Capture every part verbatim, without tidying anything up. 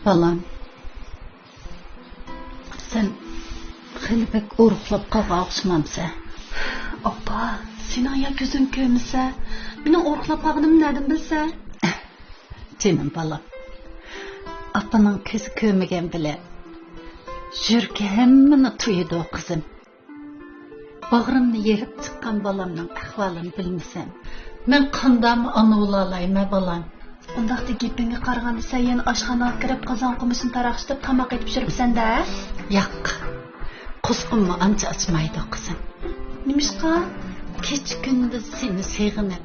بالام، سەن خېلى بەك ئورۇقلاپ قالغان ئوخشىمامسەن؟ ئاپا، سېنىڭ يا كۆزۈڭ كۆرمىسە، مېنىڭ ئورۇقلاپ قالغىنىمنى نەدىن بىلسە؟ جېنىم بالام، ئاپىنىڭ كۆزى كۆرمىگەن بىلەن يۈرىكى ھەممىنى تۇيىدۇ، قىزىم. باغرىمنى يېرىپ چىققان بالامنىڭ ئەھۋالىنى بىلمىسەم، مەن قانداقمۇ ئانا بولالايمەن، بالام؟ ئۇنداقتا گېپىڭگە قارىغاندا، سەن يەنە ئاشخانىغا كىرىپ، قازان قومۇچنى تاراقشىتىپ، تاماق ئېتىپ يۈرۈپسەن-دە؟ ياق، قۇسقۇممۇ ئانچە ئاچمايدۇ، قىزىم. نېمىشقا؟ كېچە-كۈندۈز سېنى سېغىنىپ،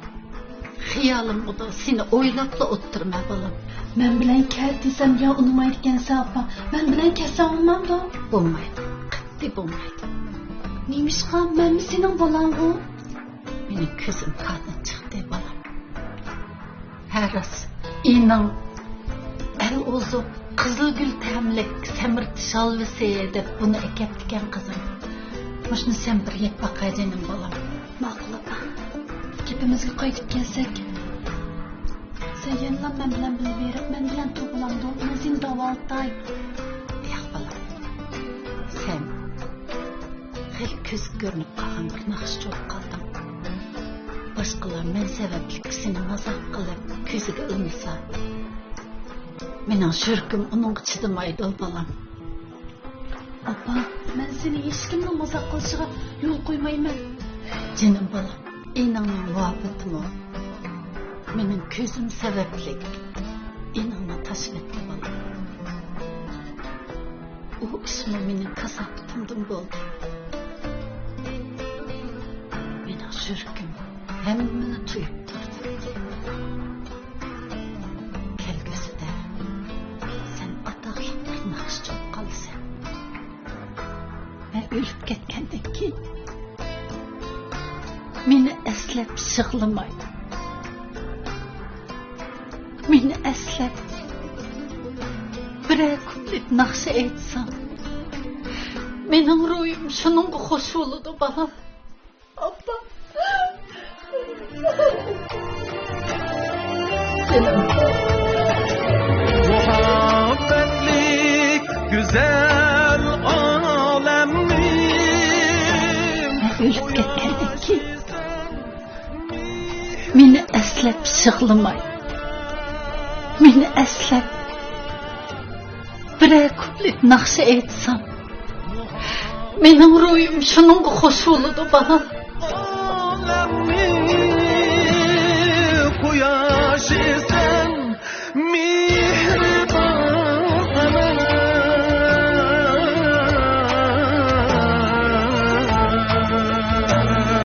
خىيالىمغىدۇ، سېنى ئويلاپلا ئولتۇرىمەن، بالام. مەن بىلەن كەل دېسەم، يا ئۇنىمايدىكەنسەن، ئاپا. مەن بىلەن كەلسەڭ بولمامدۇ؟ بولمايدۇ، قەتئىي بولمايدۇ. نېمىشقا؟ مەنمۇ سېنىڭ بالاڭغۇ. مېنىڭ كۆزۈم تاغدىن چىقتى، بالام. ھە، راست، ئىنىڭ ئەل ئوزۇق قىزىلگۈل تەملىك سەمرىتىش ھالۋىسى دەپ بۇنى ئەكەپتىكەن، قىزىم. مۇشۇنى سەن بىر يەپ باقاي، جېنىم بالام. ماقۇل، ئاپا. گېپىمىزگە قايتىپ كەلسەك، سەن يەنىلا مەن بىلەن بىللە بېرىپ، مەن بىلەن تۇرغىلامدۇ؟ مەن سېنى داۋالىتاي. ياق، بالام. سەن خېلى كۆزگە كۆرۈنۈپ قالغان بىر ناخشىچى بولۇپ قالدىڭ. باشقىلار مەن سەۋەبلىك سېنى مازاق قىلىپ، كۆزىگە ئىلمىسا، مېنىڭ يۈرىكىم ئۇنىڭغا چىدىمايدۇ، بالام. ئاپا، مەن سېنى ھېچكىمنىڭ مازاق قىلىشىغا يول قويمايمەن. جېنىم بالام، ئىنىڭنىڭ مۇھەببىتىمۇ، مېنىڭ كۆزۈم سەۋەبلىك ئىنىڭنى تاشلىۋەتتى، بالام. ئۇ ئىشمۇ مېنىڭ كاساپىتىمدىن بولدى. مېنىڭ يۈرىكىم ھەممىنى تۇيۇپ تۇردى. كەلگۈسىدە سەن ئاتاقلىق بىر ناخشىچى بولۇپ قالىسەن. مەن ئۆلۈپ كەتكەندىن كېيىن مېنى ئەسلەپ يىغلىماي، مېنى ئەسلەپ بىرەر كۇپلېت ناخشا ئېيتساڭ، مېنىڭ روھىم شۇنىڭغا خوش بولىدۇ، بالام. ئاپا. مۇھەببەتلىك گۈزەل ئالەمنى. مەن ئۆلۈپ كەتكەندىن كېيىن مېنى ئەسلەپ يىغلىماي، مېنى ئەسلەپ بىرەر كۇپلېت ناخشا ئېيتساڭ، مېنىڭ روھىم شۇنىڭغا خوش بولىدۇ، بالام.